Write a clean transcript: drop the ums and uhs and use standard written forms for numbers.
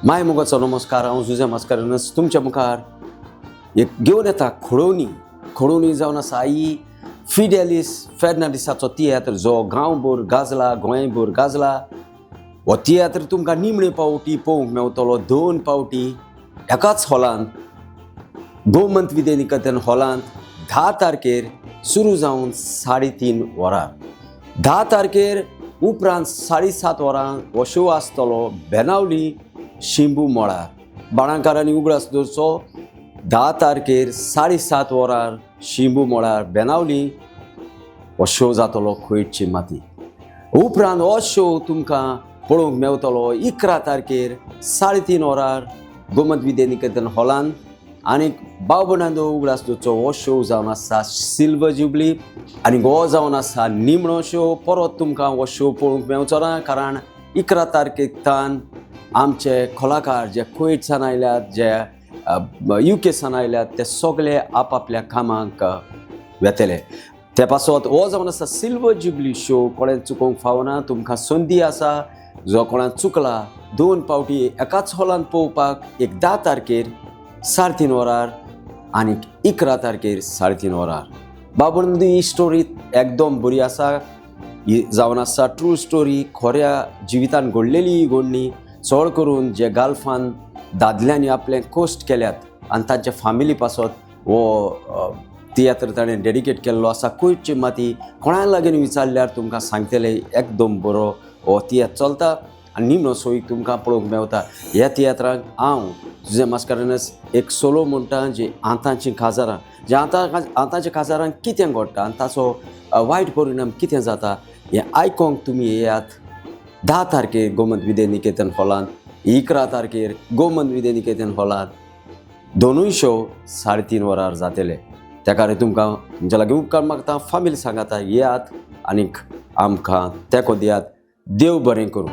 माय मोगाचो नमस्कार. हांव जुझे मास्कारेन्हस तुमच्या मुखार एक घेवन येता खोडोवणी. खोडोवणी जावन आसा आई फिडेलिस फेर्नांडीसाचो तियात्र, जो गांवभर गाजला, गोंयभर गाजला. हो तियात्र तुमकां निमणे पावटी पळोवंक मेवतलो, दोन पावटी एकाच हॉलांत, गोमंत विद्यानिकेतन हॉलांत, 10 तारखेर सुरू जावन 3:30 वरां. 10 तारखेर उपरांत 7:30 वरां हो शो आसतलो बेनावली शिंबू मळार. बाणांकारांनी उगडास दवरचो, 10 तारखेर 7:30 वरार शिंबू मळार बेनावली हो शो जातलो खोयटची माती. उपरांत हो शो तुमकां पळोवंक मेवतलो 11 तारखेर 3:30 वरार गोमंत विद्यानिकेतन हॉलान. आनी भाव भयणांनो, उगडास दवरचो, हो शो जावन आसा सिल्वर जुबली आनी हो जावन आसा निमणो शो. परत तुमकां हो शो पळोवंक मेवचो ना, कारण 11 तारखेक आमचे कलाकार जे कुवेटसान आयल्यात, जे युकेसान आयल्यात, ते सगळे आपापल्या कामाक वेतले. ते पासत हो जावन आसा सिल्वर जुबली शो, कोणें चुकोवंक फावना. तुमकां संदी आसा, जो कोणाक चुकला, दोन पावटी एकाच हॉलान पळोवपाक, एक 10 तारखेर 3:30 वरार आनी 11 तारखेर 3:30 वरार. बाबून, ही स्टोरी एकदम बरी आसा. ही जावन आसा ट्रू स्टोरी, खऱ्या जिवितान घडलेली ही घडणी. चड करून जे गाल्फान दादल्यांनी आपले कश्ट केल्यात आनी तांच्या फामिली पासत हो तियात्र ताणें डेडिकेट केल्लो आसा. कुवेटची माती कोणा लागीं विचारल्यार तुमकां सांगतले, एकदम बरो हो तियात्र चलता आनी निमणो सोयीक तुमकां पळोवंक मेवता. ह्या तियात्राक हांव जुझे मास्कारेन्हस एक सोलो म्हणटा, जी आतांची काजारां, जे आतां आतांच्या काजारांक कितें घडटा आनी ताचो वायट परिणाम कितें जाता, हें आयकोंक तुमी येयात 10 तारखेर गोमंत विद्यानिकेतन हॉलांत, 11 तारखेर गोमंत विद्यानिकेतन हॉलांत. दोनूय शो 3:30 वरार जातले. त्या खातीर तुमकां तुमच्या लागीं उपकार मागता, फामील सांगाता येयात आनीक आमकां तेंको दियात. देव बरें करूं.